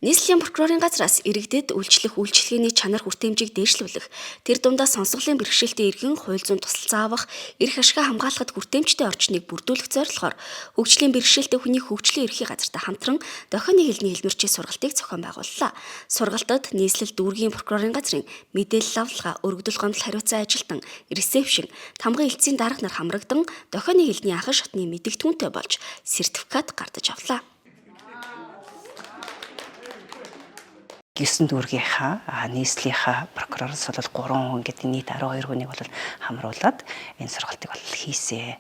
Нийслэлийн прокурорын газраас иргэдэд үйлчлэх үйлчилгээний чанар хүртээмжийг дээшлүүлэх, тэр дундаа сонсголын бэрхшээлтэй иргэн хууль зүйн туслалцаа авах, эрх ашгаа хамгаалахад хүртээмжтэй орчныг бүрдүүлэх зорилгоор хөгжлийн бэрхшээлтэй хүний хөгжлийн ерхий газартай хамтран дохионы хэлний хэлмэрчийн сургалтыг зохион байгууллаа. Сургалтад нийслэл дүүргийн прокурорын газрын мэдээлэл авлага, өргөдөл гомдол хариуцсан ажилтан, ресепшн, тамгын элтсийн дарга нар хамрагдан дохионы хэлний анхан шатны мэдэгдэхүүнтэй болж сертификат гардаж авлаа. 9 дүүргийнхаа нийслэлийнхаа прокуророос бол 3 хүн гэдэг нийт 12 хүнийг бол хамруулад энэ сургалтыг бол хийсэ.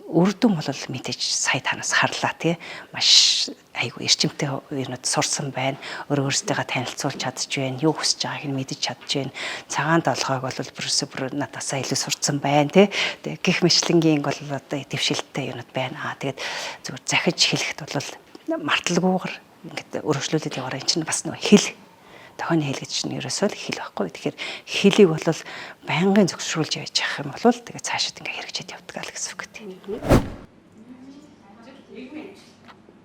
Үр дүн бол мэдээж сая танаас харлаа тий. Маш айгүй эрчимтэй юмнууд сурсан байна. Өөр өөрсдийгөө танилцуулж чадж байна. Юу хүсэж байгааг нь мэдэж чадж байна. Цагаан толгойг бол бүрсэ бүр надаасаа илүү сурцсан байна тий. Тэгээ гих мэтлэнгийн бол одоо дэвшилттэй юмнууд байна. Тэгээд зүгээр захиж хэлэхэд бол марталгүйгээр ингээд өргөжлүүлээд яваарай. Энэ чинь бас нөгөө хэл дохионы хэл гэж чинь ерөөсөө л хэл байхгүй. Тэгэхээр хэлийг бол байнгын зөвшөөрүүлж явж явах юм бол тэгээ цаашид ингээ хэрэгжээд явдаг л гэсэн үг тийм.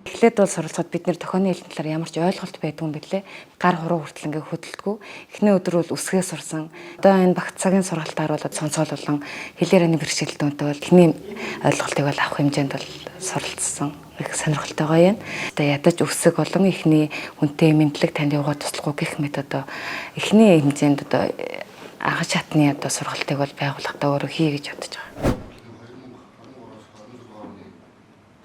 Эхлээд бол суралцахад бид нэр дохионы хэлний талаар ямар ч ойлголт байдгүй юм бэлээ. Гар хуруу хүртэл ингээ хөдөлдгөө. Эхний өдөр бол үсгээ сурсан. Одоо энэ багц цагийн сургалтаар бол сонсоол болон хэл ярианы бэрхшээлтүүнтэй бол эхний ойлголтыг бол авах хэмжээнд бол суралцсан. Их сонирхолтойгоо юм. Одоо ядаж үсэг болон эхний хүнтэй мэдлэг танд явгаа туслахгүй гэх мэт одоо эхний хэмжээнд одоо анхан шатны одоо сургалтыг бол байгууллагатаа өөрөө хий гэж бодож байгаа.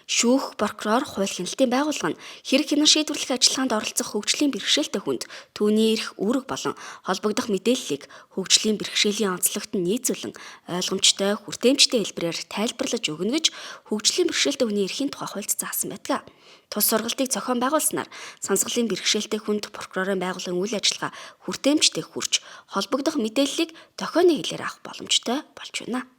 Шүүх, прокурор, хууль хяналтын байгууллага нь хэрэг хянан шийдвэрлэх ажиллагаанд оролцох хөгжлийн бэрхшээлтэй хүнд түүний эрх, үүрэг болон холбогдох мэдээллийг хөгжлийн бэрхшээлийн онцлогт нь нийцүүлэн ойлгомжтой, хүртээмжтэй хэлбэрээр тайлбарлаж өгнө гэж хөгжлийн бэрхшээлтэй хүний эрхийн тухай хуульд заасан байдаг. Тус сургалтыг зохион байгуулснаар сонсголын бэрхшээлтэй хүнд прокурорын байгууллагын үйл ажиллагаа хүртээмжтэй хүрч холбогдох мэдээллийг дохионы хэлээр авах боломжтой болж байна.